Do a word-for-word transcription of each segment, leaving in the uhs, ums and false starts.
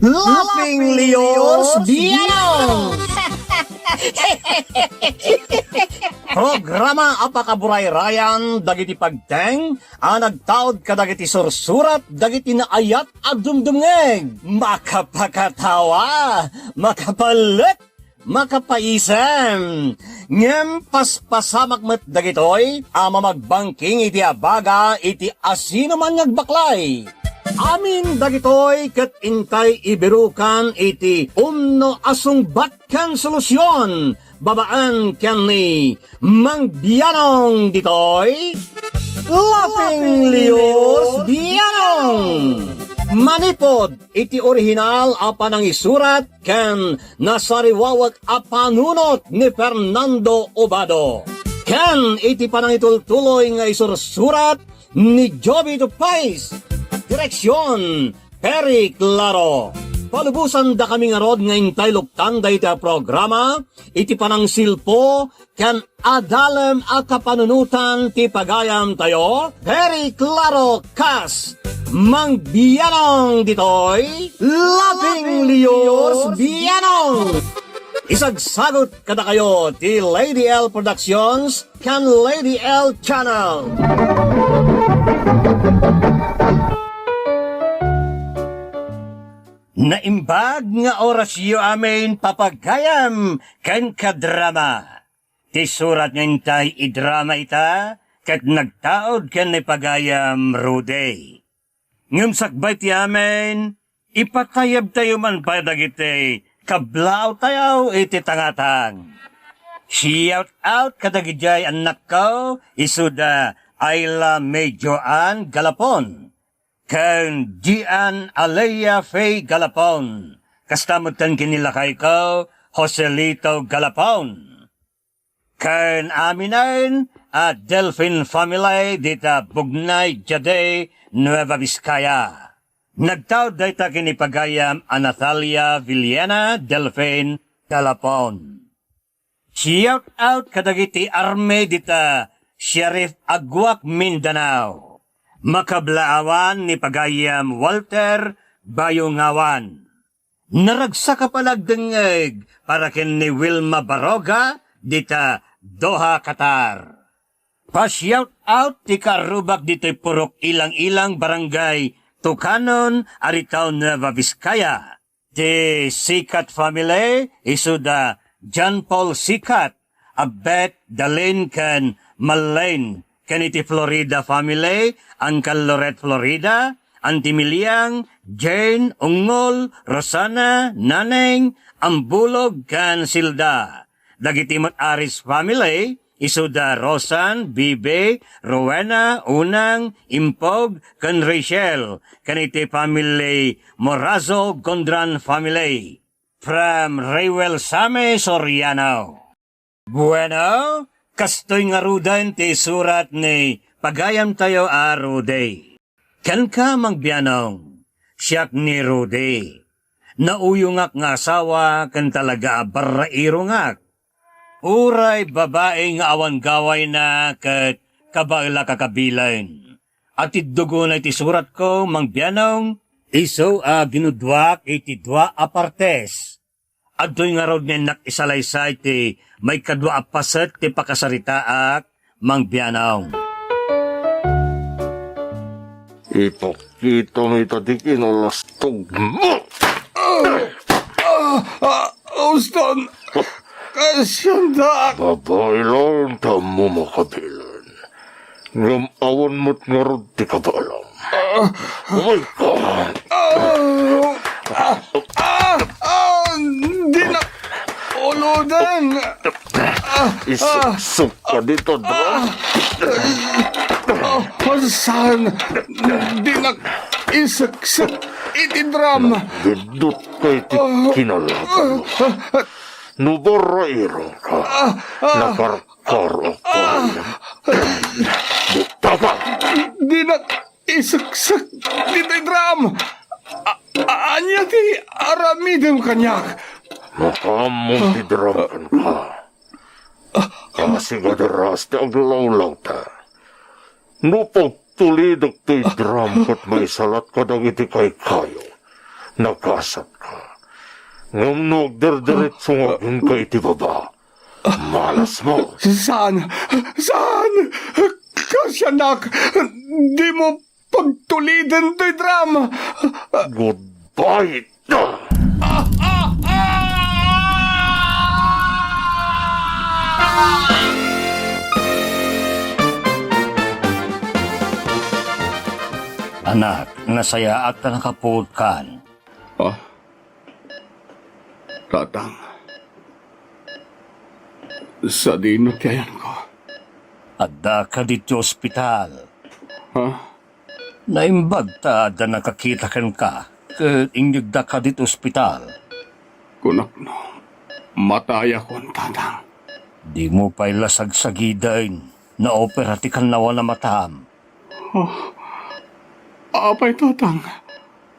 Laughing Leos Bianong! Programa a pakaburayrayan dagiti pagteng a nagtaud kadagiti sursurat dagiti naayat a dumdumngeg. Makapakatawa, makapalek, makapaisem. Ngem paspasamak met dagitoy a mamagbangking iti abaga iti asinoman nga agbaklay. Amin dagitoy ket intay ibirukan iti umno a sungbat ken solusion babaen ken ni Mang Bianong ditoy, Laughing Leos Bianong. Manipod iti orihinal a panangisurat ken nasariwawek a panunot ni Fernando Obado, ken iti panangitultuloy nga isursurat ni Joby Dupais. Direksion, Perry Claro. Palubosandakami ngarud nga intay luktan dayta a programa iti panangsilpo ken adalem a kapanunotan ti pagayamtayo, Perry Claro kas Mang Bianong ditoy, Laughing Leos Bianong. Isagsagut kadakayo ti Lady L Productions ken Lady L Channel. Naimbag nga orasyo amin, papagayam ken kadrama. Ti surat nga intay idrama ita ket nagtaud ken ni pagayam Rudy. Ngem sakbay ti amin, ipatayabtayo man pay dagiti kablaawtayo iti tangatang. Shout out kadagidiay annakko, isuda Ayla May Joan Galapon ken Gian Alea Faye Galapon, kasta metten ken ni lakayko, Joselito Galapon. Ken aminen a Delfin family dita Bugnay, Jade, Nueva Vizcaya. Nagtaud dayta ken ni pagayam a Natalia Villena Delfin Galapon. Shout out kadagiti army dita Sheriff Aguac, Mindanao. Makablaawan ni pagayam Walter Bayungawan. Naragsak a panagdengngeg para ken ni Wilma Baroga dita Doha, Qatar. Pa-shout out ti karrubak ditoy Purok Ilang-ilang, Barangay Tucanon, Aritao, Nueva Vizcaya. Ti Sikat family, isuda John Paul Sikat, Abbet, Dalin, ken Malane, ken iti Florida family, Uncle Loret Florida, Auntie Miliang, Jane, Ungol, Rosana, Naneng, Ambulog, ken Silda. Dagiti met Aris family, isuda Rosan, Bibi, Rowena, Unang, Impog, ken Rachel, ken iti family Morazo Gondran family. From Rewel Same Soriano. Bueno, kastoy ngaruden ti surat ni pagayamtayo a Rudy. Kenka, Mang Bianong, siak ni Rudy. Nauyongak nga asawa ken talaga a barrairongak. Uray babai nga awan gawayna ket kabaelak a kabilen. Atiddog unay ti suratko, Mang Bianong, isu a binuduak iti dua a partes. Adtoy ngarud nga innak isalaysay ti maikadua a paset ti pakasaritaak, Mang Bianong. Ipakita mi ta di kinalastog mo. Ah, ah, ah, Uston, kasiandak. Babai laeng ta ammo makabilen. Ngem awan met ngarud ti kabaelam. Ah. Oh my God! Ah! Ah! Ah! Ah! Dinak uloden! Ah! Isuksok ka dito, drum. Ah! Ah! Saan? Dinak isuksok iti drum. Bidot ka iti kinalagan mo. Ah! No barrairong ka, ah, ah, nakarkarok ko. Ah! Butaka! Dinak isuksok ditoy drum! A-, a-, ania ti aramidem kaniak? Makaammo ti drum kenka. Kasigaderas ti aglawlawta. No pagtulidek toy drum ket maisalat kadagiti kaykayo, Nakasatka. Ngem no agderderetso nga agingka iti baba, malasmo. Saan? Saan? Kasianak, dimo pagtuliden toy drum. Goodbye. Anak, nasayaat ta nakapuotkan. Ah? Tatang, sadino ti ayanko? Adda ka ditoy ospital. Ha? Naimbag ta adda nakakita kenka, ket inyegda ka ditoy ospital. Kunak no, matayakon, Tatang. Dimo pay la sagsagiden, naopera ti kannawan a matam. Ah, apay, Tatang?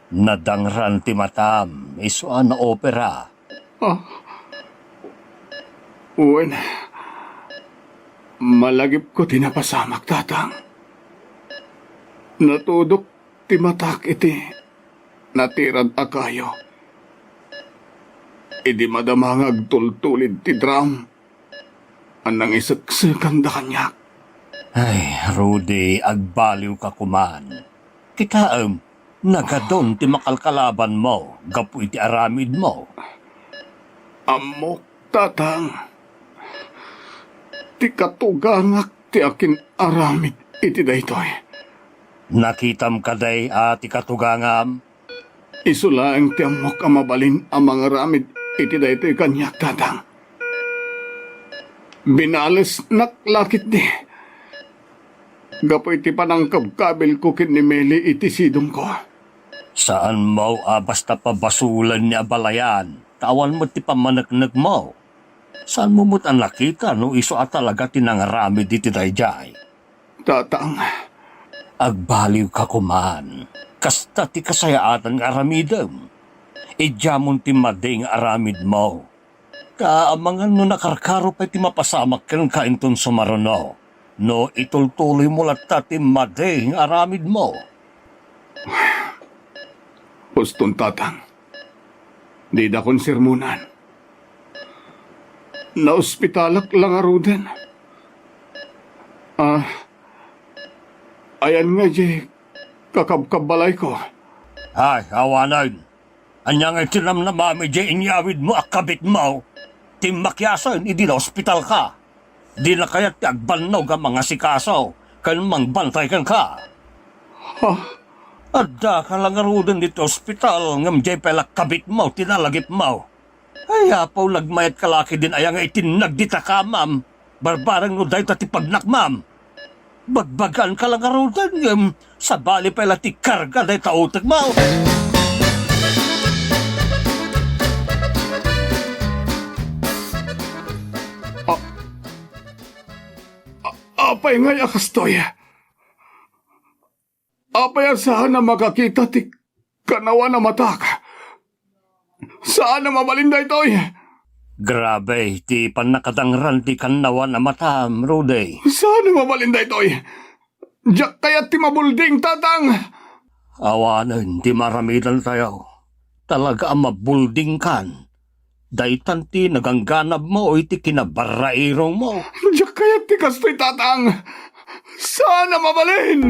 Nadangran ti matam, isu a naopera. Ah. Wen, malagipko ti napasamak, Tatang. Natudok ti matak iti natirad a kayo. Idi madama nga agtultulid ti drum, a nangiseksekanda kaniak. Ay, Rudy, agbaliwka koman. Kitaem, nagadun ti makalkalabanmo gapu iti aramidmo. Ammok, Tatang. Ti katugangak ti akin-aramid iti daytoy. Nakitam kadi a ti katugangam? Isu laeng ti ammok a mabalin a mangaramid iti daytoy kaniak, Tatang. Binalesnak la ketdi gapu iti panangkabkabilko ken ni Meli iti sidongko. Saanmo a basta pabasolen ni abalayan, ta awan met ti pammaneknekmo. Saanmo met a nakita no isu a talaga ti nangaramid iti daydiay? Tatang. Agbaliwka koman. Kasta ti kasayaatan nga aramidem. Idiamon ti madi nga aramidmo. Ta amangan no nakarkaro pay ti mapasamak kenka inton sumaruno, no itultuloymo latta ti madi nga aramidmo. Huston, Tatang. Didakon sermonan. Naospitalak la ngaruden. Ah, ayan nga idiay kakabkabbalayko. Ay, awanen. Ania nga itinamnamam idiay inyawidmo a kabitmo? Ti makiasen idi naospitalka. Dina kayat ti agbannog a mangasikaso ken mangbantay kenka. Ha? Addaka la ngaruden ditoy ospital ngem diay pay la kabitmo ti nalagipmo. Ay, Apo, nagmayatka la ketdin aya nga itinnag dita kamam. Barbareng no dayta ti pagnakmam. Bagbaganka la ngaruden ngem sabali pay la ti karga dayta utekmo. A-, a-, apay ngay a kastoy? Apay a saan a makakita ti kanawan a matak? Saan a mabalin daytoy? Grabe ti pannakadangran ti kanawan a matam, Rudy. Saan a mabalin daytoy? Diak kayat ti mabulding, Tatang! Awanen ti maaramidantayo. Talaga a mabuldingkan. Daytan ti nagangganabmo iti kinabarrairongmo. Diak kayat ti kastoy, Tatang. Saan a mabalin?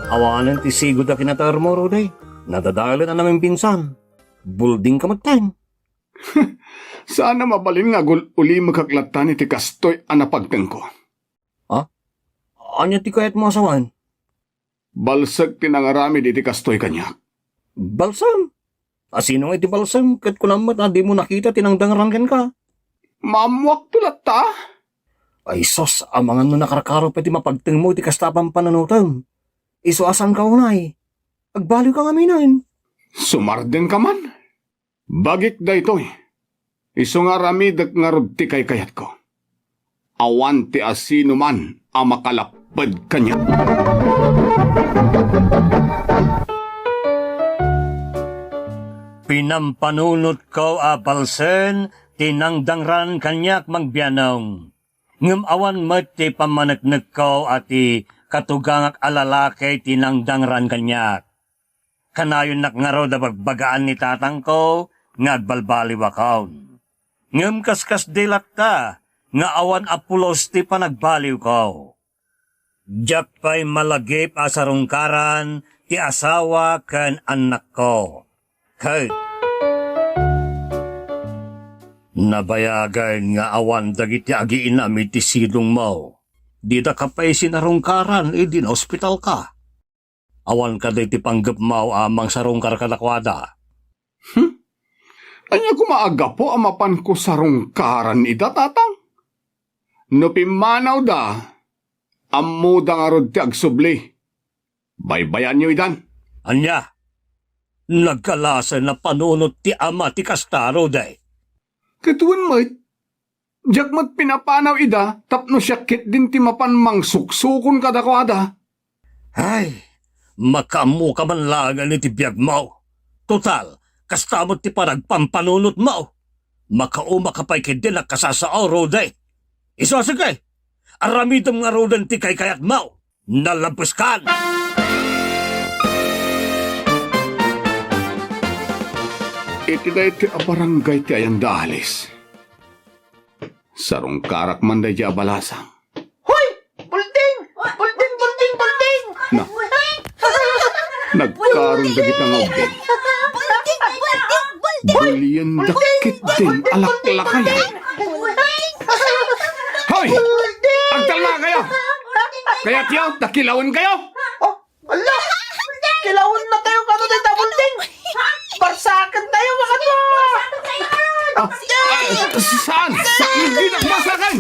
Awanen ti sigud a kinataermo, Rudy. Nadadaelen a namimpinsan. Buldingka metten. Saan a mabalin nga agul-ulimekak lattan iti kastoy a napagtengko. Ha? Ania ti kayatmo a sawen? Balsek ti nangaramid iti kastoy kaniak. Balsem? A sino nga iti balsem ket kunam met a dimo nakita ti nangdangran kenka? Maammoakto latta? Ay sus, amangan no nakarkaro pay ti mapagtengmo iti kasta a pampanunotem. Isu a saanka unay. Agbaliwka ngaminen. Sumardenka man? Bagik daytoy, isu nga aramidek ngarud ti kaykayatko. Awan ti asinoman a makalapped kaniak. Pinampanunotko a balsen ti nangdangran kaniak, Mang Bianong. Ngem awan met ti pammaneknekko a ti katugangak a lalaki ti nangdangran kaniak. Kanayonnak ngarud a bagbagaan ni tatangko nga agbalbaliwakon. Ngem kaskasdi latta nga awan a pulos ti panagbaliwko. Diak pay malagip a sarungkaran ti asawa ken annakko. Ket nabayagen nga awan dagiti agiinam iti sidongmo. Didaka pay sinarungkaran idi naospitalka. Awan kadi ti panggepmo a mangsarungkar kadakuada? Hmm? Ania koma a gapu a mapanko sarungkaran ida, tatang? No pimmanawda, ammoda ngarud ti agsubli. Baybayanyo idan. Ania? Nagkalasen a panunot ti ama ti kasta, Rudy. Ket wen met, diak met pinapanaw ida tapno siak ketdin ti mapan mangsuksukon kadakuada. Ay, makaammoka man laengen iti biagmo. Total, kasta met ti panagpampanunotmo. Makaumaka pay ketdin a kasasao, Rudy. Isu a sige, aramidem ngaruden ti kaykayatmo. Nalabeskan! Iti daytoy a barangay ti ayan da Alice. Sarungkarak man daydiay a balasang. Hoy! Bulding! Bulding, bulding, bulding! Na, nagkaron dagita nga ubbing. Bulding! Bulding! Bulding! Buliendak ketdin a laklakayan. Hoy! Agtalnakayo! Kayatyo, ta kilawenkayo! Oh, ala! Kilawenna tayo kano dayta, Bulding! Barsaken tayo, makadua! Ah, ah, saan? Ditak barsaken!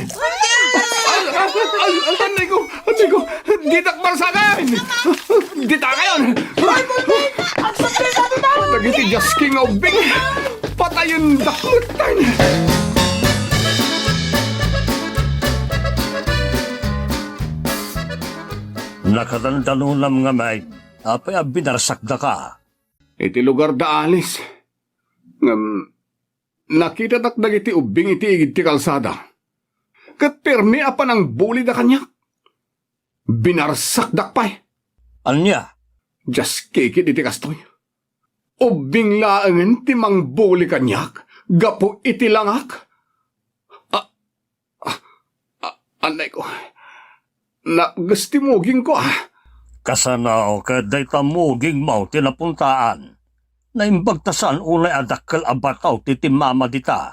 Ay, ay, ay, ay, anay ko! Anay ko! Ditak barsaken! Dita kayon! Ay, Bulding! Agsubli kano dayta, Bulding! Dagiti diaski nga ubbing! Patayendak metten! Nakadandanonam ngamin, apay a binarsakdaka? Iti lugar da Alice. Ngem, nakitatak dagiti ubbing iti igid ti kalsada. Ket permi a panangbulida kaniak. Binarsakdak pay. Ania? Diaskikid iti kastoy. Ubbing laengen ti mangbuli kaniak gapu iti langak. A-, a-, a-, anay ko. Napges ti mugingko, a. Kasano ket dayta mugingmo ti napuntaan? Naimbag ta saan unay a dakkel a bato ti timmama dita.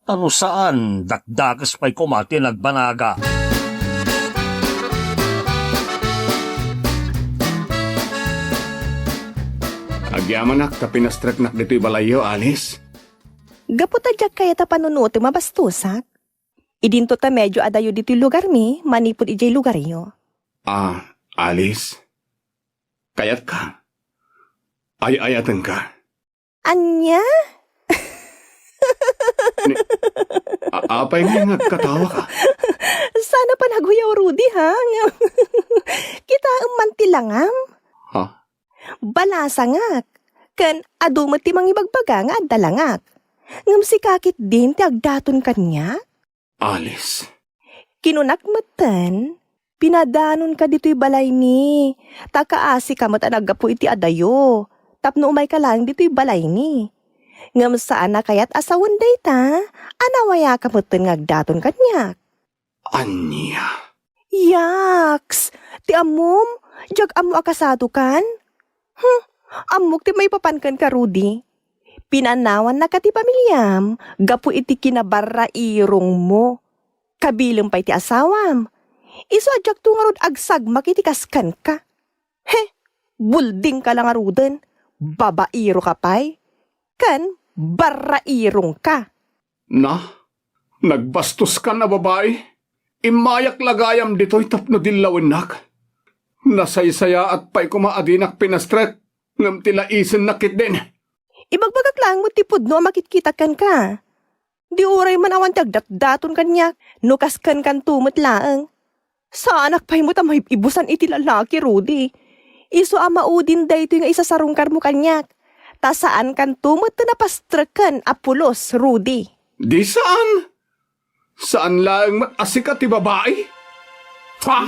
Ta no saan, dakdakes pay koma ti nagbanaga. Agyamanak ta pinastreknak ditoy balayyo, Alice. Gapu ta diak kayat a panunotem a bastosak. Idinto ta medio adayo ditoy lugarmi manipud idiay lugaryo. Ah, Alice? Kayatka? Ay-ayatenka? Ania? Ni, a-, apay ngay nga agkatawaka? Saan a panaghuyaw, Rudy, ha? Kitaem man ti langam? Ha? Balasangak. Ken adu met ti mangibagbaga nga adda langak. Ngem sika ketdin ti agdaton kaniak? Alice. Kinunak metten, pinadanonka ditoy balaymi, ta kaasika met a naggapu iti adayo, tapno umayka laeng ditoy balaymi. Ngem saan a kayat a sawen dayta, a nawayaka metten nga agdaton kaniak. Ania? Yaks! Ti ammom, diak ammo a kasadokan? Hm, ammok ti maipapan kenka, Rudy. Pinanawannaka ti pamiliam gapu iti kinabarrairongmo. Kabilem pay ti asawam. Isu a diakto ngarud agsagmak iti kas kenka. He, buldingka la ngaruden. Babairoka pay. Ken barrairongka. Na, nagbastoskan a babai? Immayak la gayam ditoy tapno dillawennak. Nasaysayaat pay koma a dinak pinastrek, ngem ti laisennak ketdin. Ibagbagak laeng met ti pudno a makitkitak kenka. Di uray man awan ti agdatdaton kaniak, no kas kenkanto met laeng. Saanak pay met a maib-ibusan iti lalaki, Rudy. Isu a maudin daytoy nga isasarungkarmo kaniak. Ta saankanto met ti napastreken a pulos, Rudy. Di saan? Saan laeng met a sika ti babai? Ha?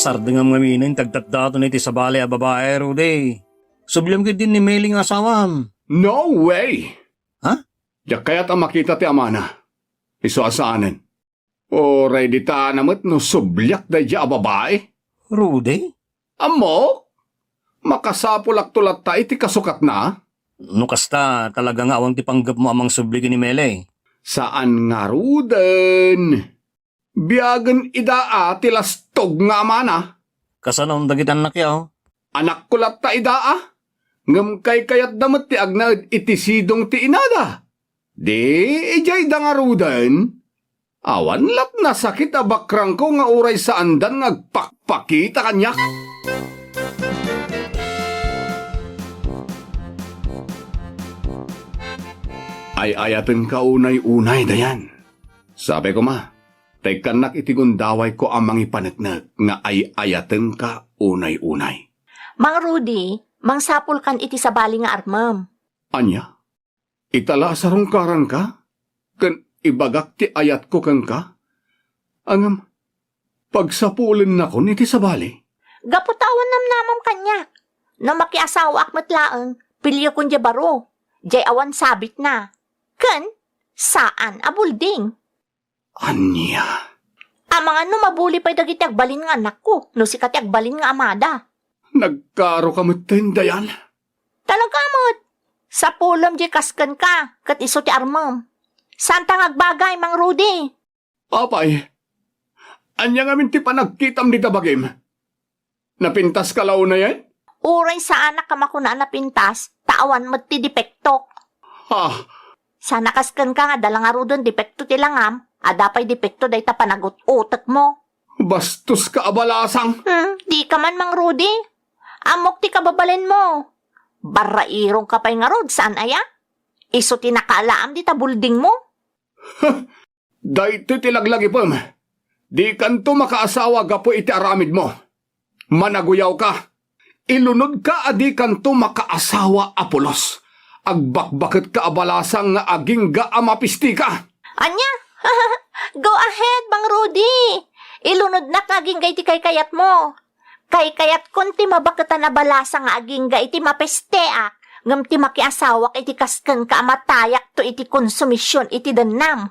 Sardengam ngaminen ti agdatdaton iti sabali a babai, Rudy. Subliam ketdin ni Meli nga asawam. No way! Ha? Diak kayat a makita ti amana. Isu a saanen. Uray dita met no subliak daydiay a babai. Rudy? Ammok? Makasapulakto latta iti kasukatna? No kasta, talaga nga awan ti panggepmo a mangsubli ken ni Meli. Saan ngaruden. Biagen ida a ti lastog nga amana. Kasano dagiti annakyo? Anakko latta ida a, ngem kaykayatda met ti agnaed iti sidong ti inada. Di, idiay da ngaruden. Awan lat nasakit a bakrangko nga uray saandan nga agpakpakita kaniak. Ay-ayatenka unay-unay, Dayan. Sabi koma, ta ikkannak iti gundawayko a mangipaneknek nga ay-ayatenka unay-unay. Mang Rudy, mangsapulkan iti sabali nga armem. Ania? Ita la a sarungkaranka? Ken ibagak ti ayatko kenka? Ngem, pagsapulennakon iti sabali? Gapu ta awan namnamam kaniak. No makiasawaak met laeng, piliekon diay baro, diay awan sabitna. Ken, saan a bulding. Ania? Amangan no mabuli pay dagiti agbalin nga annakko, no sika ti agbalin nga amada. Nagkaroka metten, Dayan? Talaga met. Sapulem diay kaskenka, ket isu ti armem. Saanta nga agbagay, Mang Rudy. Apay, ania ngamin ti panagkitam dita bagim? Napintaska la unayen? Uray saanak a makuna a napintas, ta awan met ti depektok. Ha? Saan a kaskenka nga adda la ngaruden depekto ti langam, adda pay depekto dayta panagut-utekmo. Bastoska a balasang! Hmm, dika man, Mang Rudy. Ammok ti kababalenmo. Barraironka pay ngarud, saan aya? Isu ti nakaalaam dita buldingmo. Daytoy ti laglagipem. Dikanto makaasawa gapu iti aramidmo. Managuyawka. Ilunodka a dikanto makaasawa a pulos. Agbakbaketka a balasang nga agingga a mapistika. Ania? Go ahead, Mang Rudy. Ilunodnak nga agingga iti kaykayatmo. Kaykayatkon ti mabaketan a balasang nga agingga iti mapisteak, ngem ti makiasawak iti kaskenka a matayakto iti konsumision iti dennam.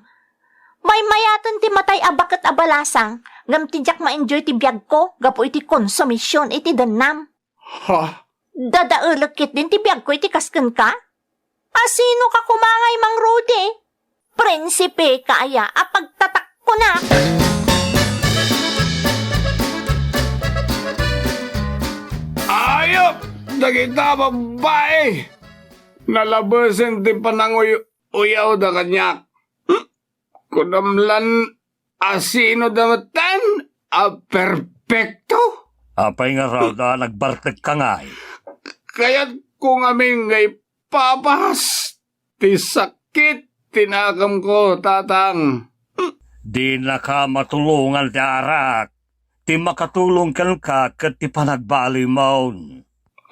Maymayaten ti matay a baket a balasang, ngem ti diak ma-enjoy ti biagko gapu iti konsumision iti dennam. Ha? Dadaelek ketdin ti biagko iti kaskenka? Asinoka koma ngay, Mang Rudy? Prinsipeka aya a pagtatakkonak? Ayop dagita a babbai! Nalabesen ti pananguy-uyawda kaniak. Hmm? Kunam lan, asino da metten a perpekto? Apay ngarud a nagbartekka ngay? Kayatko ngamin nga ipapas ti sakit ti nakemko, Tatang. Dinaka matulongan ti arak. Ti makatulong kenka ket ti panagbaliwmo.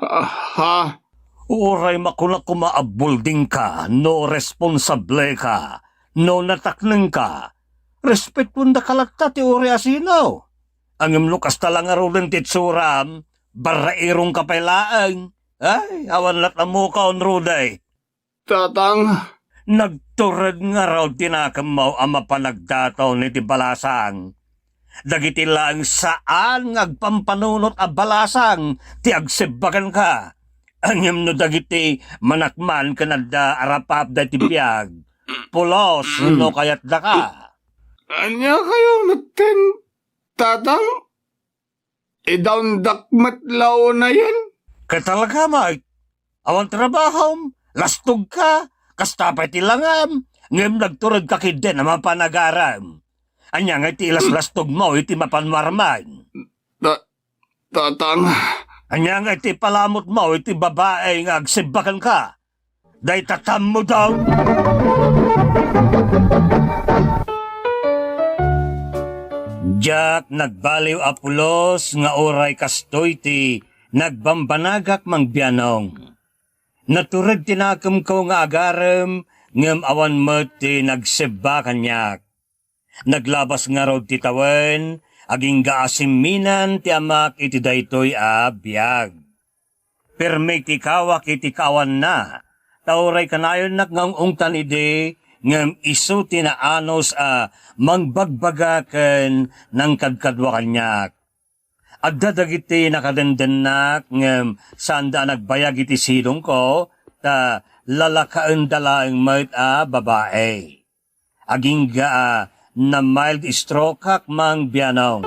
Aha? Uray makuna koma a buldingka, no responsableka, no nataknengka, respetuendaka latta ti uray a sino. Ngem no kasta la ngaruden ti itsuram, barraironka pay laeng. Ay, awan lat ammoka, Rudy. Tatang. Nagtured ngarud ti nakemmo a mapan agdaton iti balasang. Dagiti laeng saan nga agpampanunot a balasang ti agsibbak kenka. Ngem no dagiti manakman ken adda a rapapda iti biag, pulos no kayatdaka. Ania kayo metten, Tatang? Idaondak met la unayen? Ket talaga, Mike. Awan trabahom, lastogka, kasta pay ti langam, ngem nagturedka ketdin a mapan agarem. Ania ngay ti ilaslastogmo iti mapan mo aramid? Ta-, Tatang. Ania ngay ti palamutmo iti babai nga agsibbak kenka? Dayta tammo daw. Diak nagbaliw a pulos nga uray kastoy ti nagbambanagak, Mang Bianong. Natured ti nakemko nga agarem, ngem awan met ti nagsibbak kaniak. Naglabas ngarud ti tawen, Agingga a simminan ti amak iti daytoy a biag. Permi ti kawak iti kaawanna, ta uray kanayon nga ung-ungtan idi, ngem isu ti naanus a mangbagbaga ken nangkadkadua kaniak. Adda dagiti nakadendennak, ngem saanda a nagbayag iti sidongko, ta lalakaenda laeng met a babai. Agingga a na-mild stroke-ak, Mang Bianong.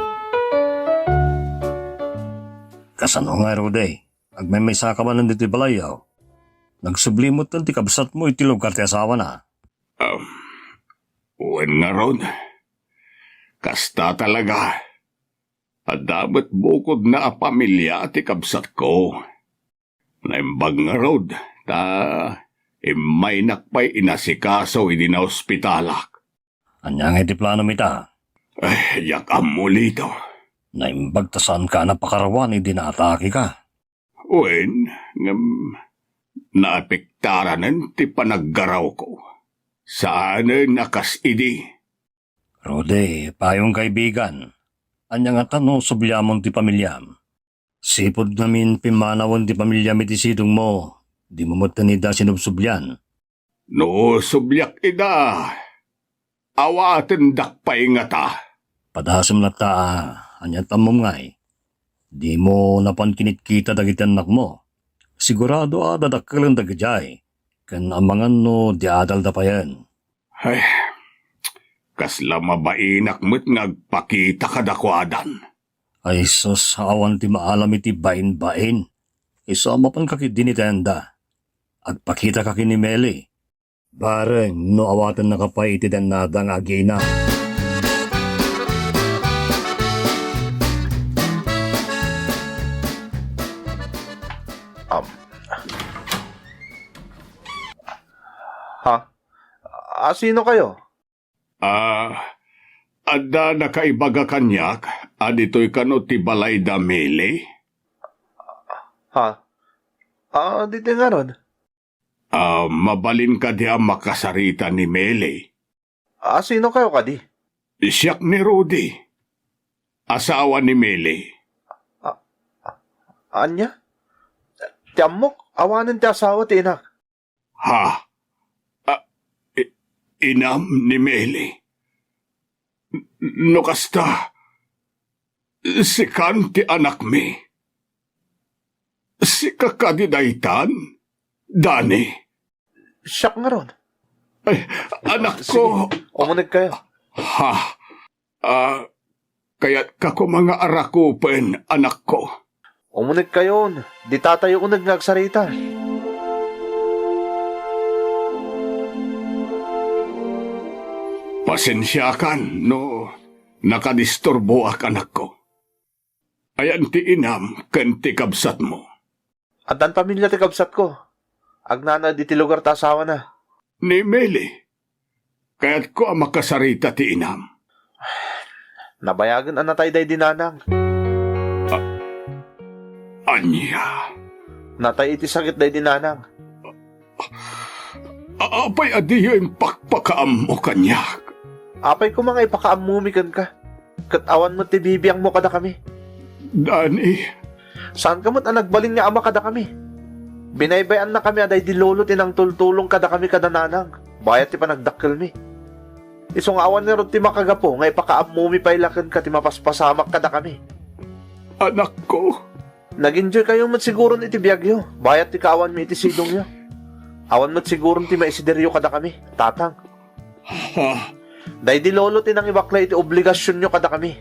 Kasano nga, Rudy? Agmaymaysa ka manen ditoy balayyo? Nagsubli metten ti kabsatmo iti lugar ti asawana. Um, wen ngarud, kasta talaga. Adda met bukodna a pamilia ti kabsatko. Naimbag ngarud, ta immaynak pay inasikaso idi naospitalak. Ania nga iti planom ita? Ay, diak ammo, Lito. Naimbag ta saanka a napakarawan idi naatakeka. Wen, ngem naapektaranen ti panaggarawko. Saanen a kas idi. Rudy, payong kaibigan. Ania ngata no subliamon ti pamiliam? Sipud ngamin pimmanawen ti pamiliam iti sidongmo, dimo metten ida sinubsublian. No subliak ida, awatendak pay ngata. Padasem latta a, ania ti ammom ngay? Dimo napan kinitkita dagiti annakmo. Sigurado a dadakkelenda idiay, ken amangan no di adalda payen. Ay, kasla mabainak met nga agpakita kadakuadan. Ay sus, awan ti maalam iti bainbain. Isu a mapanka ketdi ni Tenda. Agpakitaka ken ni Meli. Bareng no awatennaka pay iti dennada nga agina. Um, ha? A, sino kayo? Ah, adda nakaibaga kaniak a ditoy kano ti balay da Mili? Ha? Ah, ditoy ngarud. Ah, mabalin kadi a makasarita ni Mili? Ah, sino kayo kadi? Siak ni Rudy. Asawa ni Mili. Ah, ah, ania? Ti ammok, awanen ti asawa ti inak. Ha? Ah, i-, inam ni Meli? N-, no kasta, sikan ti anakmi. Sika kadi daytan, Dani? Siak ngarud. Ay, anakko. Sige, umuneg kayo. Ha? Ah, kayatka koma nga arakupen, anakko. Umuneg kayon, di tatayo uneg nga agsarita. Pasensiakan no nakadisturboak, anakko. Ayan ti inam ken ti kabsatmo. Addan pamilia ti kabsatko. Agnanaed iti lugar ta asawana. Ni Meli, kayatko a makasarita ti inam. Nabayagen a natay daydi nanang. A-, ania? Natay iti sakit daydi nanang. A-, apay a diyo impakpakaammo kaniak? Apay koma nga ipakaammomi kenka? Ket awan met ti bibiangmo kadakami. Dani. Saanka met a nagbalin nga ama kadakami. Binaybay-annakami a daydi lolo ti nangtultulong kadakami kada nanang, bayat ti panagdakkelmi. Isu nga awan ngarud ti makagapu nga ipakaammomi pay la kenka ti mapaspasamak kadakami. Anakko. Nag-enjoy kayo met siguron iti biagyo, bayat ti kaawanmi iti sidongyo. Awan met siguron ti maisideryo kadakami, tatang. Ha? Daydi lolo ti nangibakla iti obligasionyo kadakami.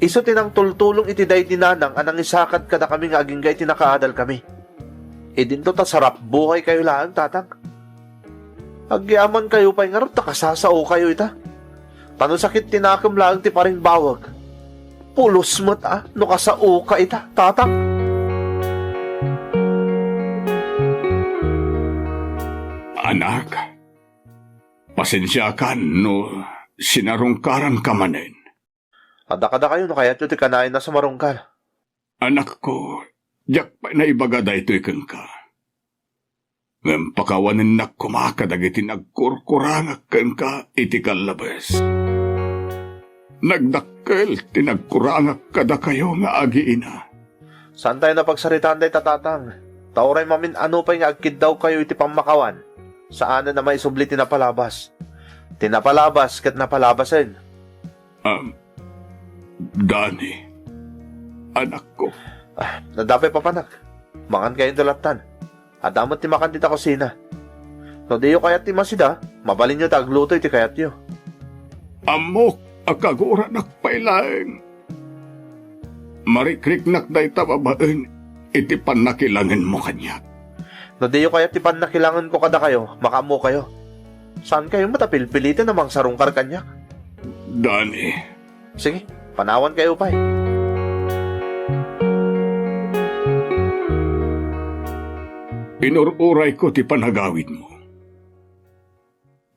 Isu ti nangtultulong iti daydi nanang a nangisakad kadakami nga agingga iti nakaadalkami. Idinto ta sarap buhay kayo laeng, tatang. Agyaman kayo pay ngarud ta kasasao kayo ita. Ta no sakit ti nakem laeng ti parimbawag, pulos met a no kasaoka ita, tatang. Anak, pasensiakan no sinarungkaranka manen. Adda kadakayo no kayatyo ti kanayon a sumarungkar. Anakko, diak pay naibaga daytoy kenka. Ngem pakawanennak koma kadagiti nagkurkurangak kenka iti kallabes. Nagdakkel ti nagkurangak kadakayo nga agiina. Saantayo a pagsaritaan dayta, Tatang. Ta uray mamin-ano pay nga agkiddawkayo iti pammakawan, saanen a maisubli ti napalabas. Ti napalabas ket napalabasen. Um, Dani, anakko. Ah, nadda pay papanak. Mangan kayo iti lattan. Adda met ti makan dita kusina. No diyo kayat ti masida, mabalinyo ta agluto iti kayatyo. Ammok a kaguranak pay laeng. Marikriknak dayta babaen iti pannakilangenmo kaniak. No diyo kayat ti pannakilangenko kadakayo, makaammokayo. Saankayo met a pilpiliten a mangsarungkar kaniak. Dani. Sige, panawankayo pay. Inur-urayko ti panagawidmo.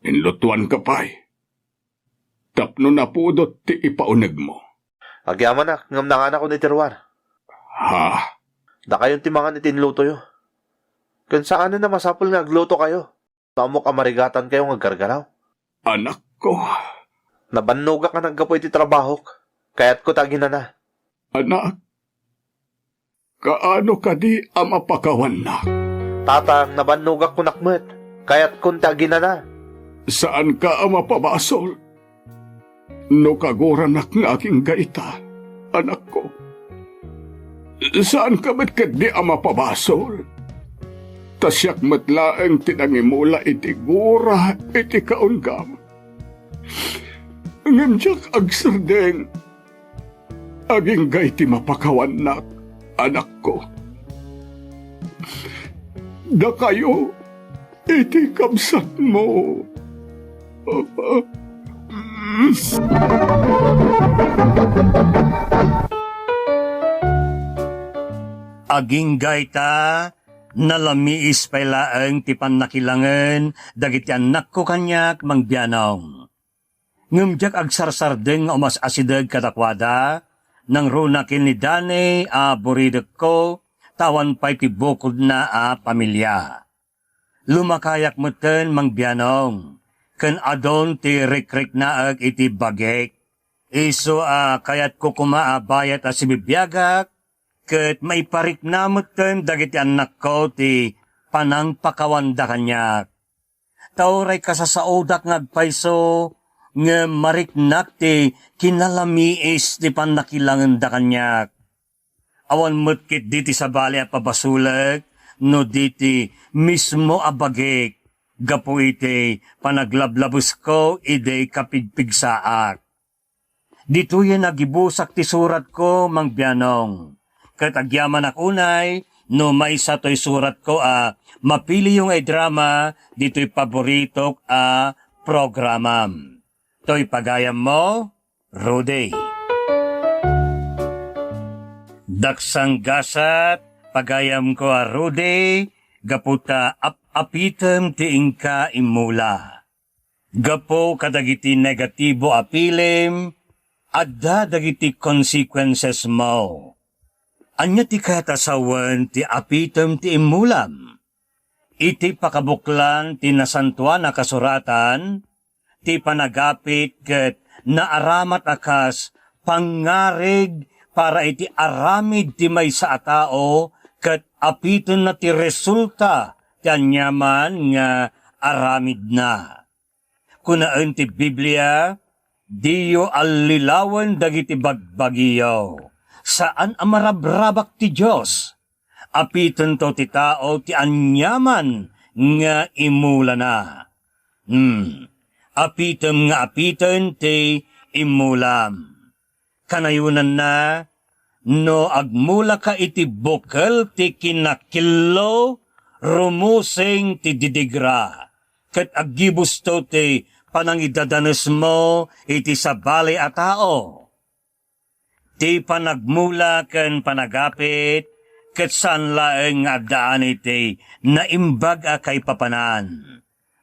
Inlutoanka pay tapno napudot ti ipaunegmo. Agyamanak, ngem nanganakon iti ruar. Ha? Dakayon ti mangan iti inlutoyo. Ken saanen a masapul nga aglutokayo no ammok a marigatankayo nga aggargaraw. Anakko. Nabannogak a naggapu iti trabahok. Kayatko ti aginana. Anak, kaano kadi a mapakawannak? Tatang, nabannogak kunak met. Kayatkon ti aginana. Saanka a mapabasol no kaguranak nga agingga ita, anakko. Saanka met ketdi a mapabasol. Ta siak met laeng ti nangimula iti gura iti kaunggam. Ngem diak agsardeng. Agingga iti mapakawannak, anakko. Dakayo iti kabsatmo. Agingga ita, nalamiis pay laeng ti pannakilangen dagiti annakko kaniak, Mang Bianong. Ngem diak agsarsardeng nga umas-asideg kadakuada, nangruna ken ni Dani a buridekko, ta awan pay ti bukodna a pamilia. Lumakayak metten, Mang Bianong, ken adun ti rikriknaek iti bagik. Isu a kayatko koma a bayat a sibibiagak, ket maiparikna metten dagiti annakko ti panangpakawanda kaniak. Ta uray kasasaodak nga agpayso, ngem mariknak ti kinalamiis ti pannakilangenda kaniak. Awan met ketdi ti sabali a pabasolek no di ti mismo a bagik gapu iti panaglablabesko idi kapigpigsaak. Ditoyen a gibusak ti suratko, Mang Bianong. Ket agyamanak unay no maysa toy suratko a mapiliyo nga idrama ditoy paboritok a programam. Toy pagayammo, Rudy. Daksang gasat, pagayamko a Rudy, gapu ta ap-apitem ti inka immula. Gapu kadagiti negatibo a pilim, adda dagiti consequences mo. Ania ti kayat a sawen ti apitem ti immulam? Iti pakabuklan ti Nasantoan a Kasuratan, ti panagapit ket naaramat a kas pangngarig para iti aramid ti maysa a tao ket apitenna ti resulta ti aniaman nga aramidna. Kunaen ti Biblia, "Diyo allilawen dagiti bagbagiyo. Saan a marabrabak ti Dios. Apitento ti tao ti aniaman nga imulana." Hmm. Apitem nga apiten ti imulam. Kanayonanna, no agmulaka iti bukel ti kinakillo, rumusing ti didigra, ket aggibusto ti panangidadanesmo iti sabali a tao. Ti panagmula ken panagapit ket saan laeng nga addaan iti naimbag a kaipapanan.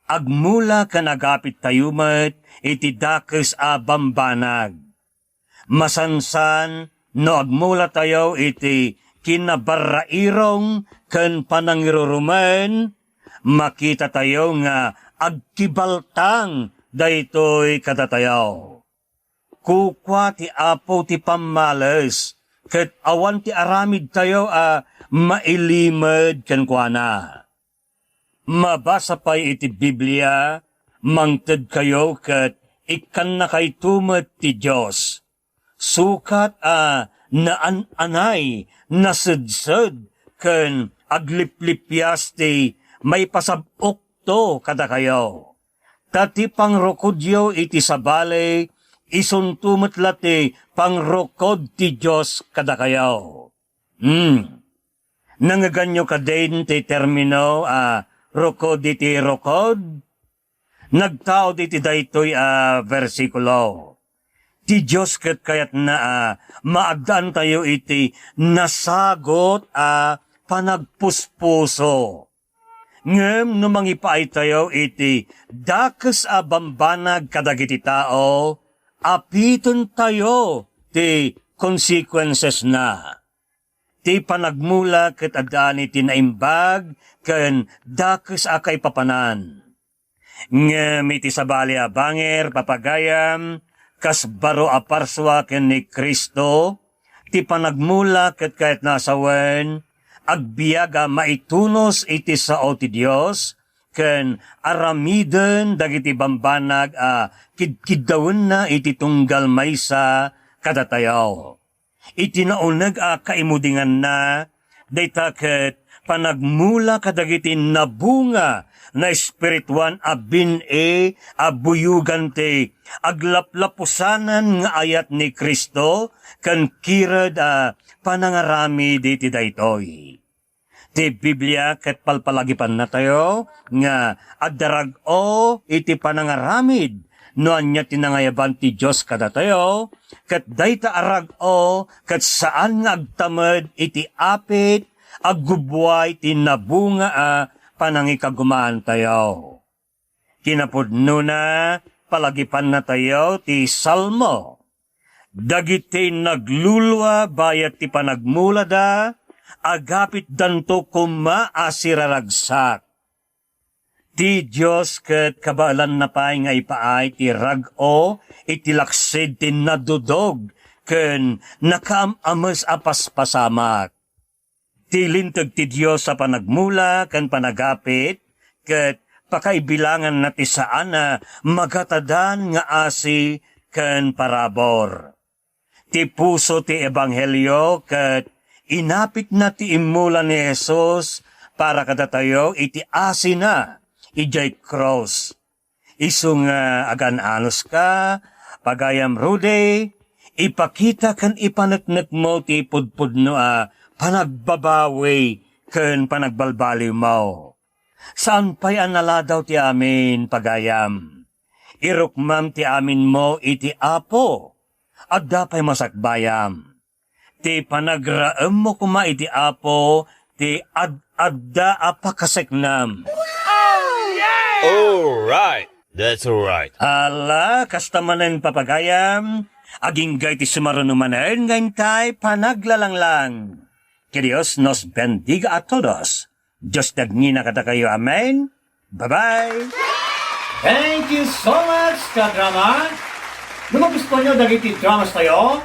Agmula ken agapit tayo met iti dakes a bambanag. Masansan no agmulatayo iti kinabarrairong ken panangirurumen, makitatayo nga agkibaltang daytoy kadatayo. Kukua ti Apo ti pammales, ket awan ti aramidtayo a mailimed kenkuana. Mabasa pay iti Biblia, mangtedkayo ket ikkannakayto met ti Dios. Sukat a naan-anay, nasedsed, ken agliplipias ti maipasab-okto kadakayo. Ta ti pangrukodyo iti sabali, isunto met la ti pangrukod ti Dios kadakayo. Hmm. Nangngeganyo kadin ti termino a rukod iti rukod? Nagtaud iti daytoy a bersikulo. Ti Dios ket kayatna a maaddaantayo iti nasagut a panagpuspuso. Ngem no mangipaaytayo iti dakes a bambanag kadagiti tao, apitentayo ti consequencesna. Ti panagmula ket addaan iti naimbag ken dakes a kaipapanan. Ngem iti sabali a bangir, papagayam, kas baro a parsua ken ni Cristo, ti panagmula ket kayatna a sawen, agbiag a maitunos iti sao ti Dios, ken aramiden dagiti bambanag a kidkiddawenna iti tunggal maysa kadatayo. Iti nauneg a kaimudinganna, dayta ket panagmula kadagiti nabunga nga espirituan a bin-i a buyogan ti aglaplapusanan nga ayat ni Cristo ken kired a panangaramid iti daytoy. Ti Biblia ket palpalagipannatayo nga adda rag-o iti panangaramid no ania ti nangayaban ti Dios kadatayo, ket dayta a rag-o ket saan nga agtamed iti apit, aggubbuay ti nabunga a panangikagumaantayo. Kinapudnona, palagipannatayo ti Salmo. Dagiti naglulua bayat ti panagmulada, agapitdanto koma a siraragsak. Ti Dios ket kabaelanna pay nga ipaay ti rag-o iti laksid ti nadudog ken nakaam-ames a paspasamak. Ti linteg ti Dios a panagmula ken panagapit ket pakaibilanganna ti saan a magatadan nga asi ken parabur. Ti puso ti ebanghelio ket inapitna ti immula ni Jesus para kadatayo iti asina idiay krus. Isu nga agan-anuska, pagayam Rudy, ipakita ken ipaneknekmo ti pudpudno a panagbabawi ken panagbalbaliwmo. Saan pay a naladaw ti amin, pagayam. Irukmam ti aminmo iti Apo. Adda pay masakbayam. Ti panagraemmo koma iti Apo ti ad-adda a pakaseknam. All right. That's all right. Ala, kasta manen papagayam, agingga iti sumaruno manen nga intay panaglalanglang. Que Dios nos bendiga a todos. Dios dagngina kadakayo. Amen. Bye-bye. Thank you so much, kadrama. No magustuhan nyo dagiti dramas tayo,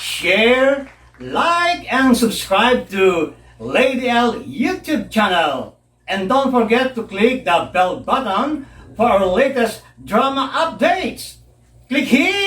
share, like, and subscribe to Lady L YouTube channel. And don't forget to click the bell button for our latest drama updates. Click here.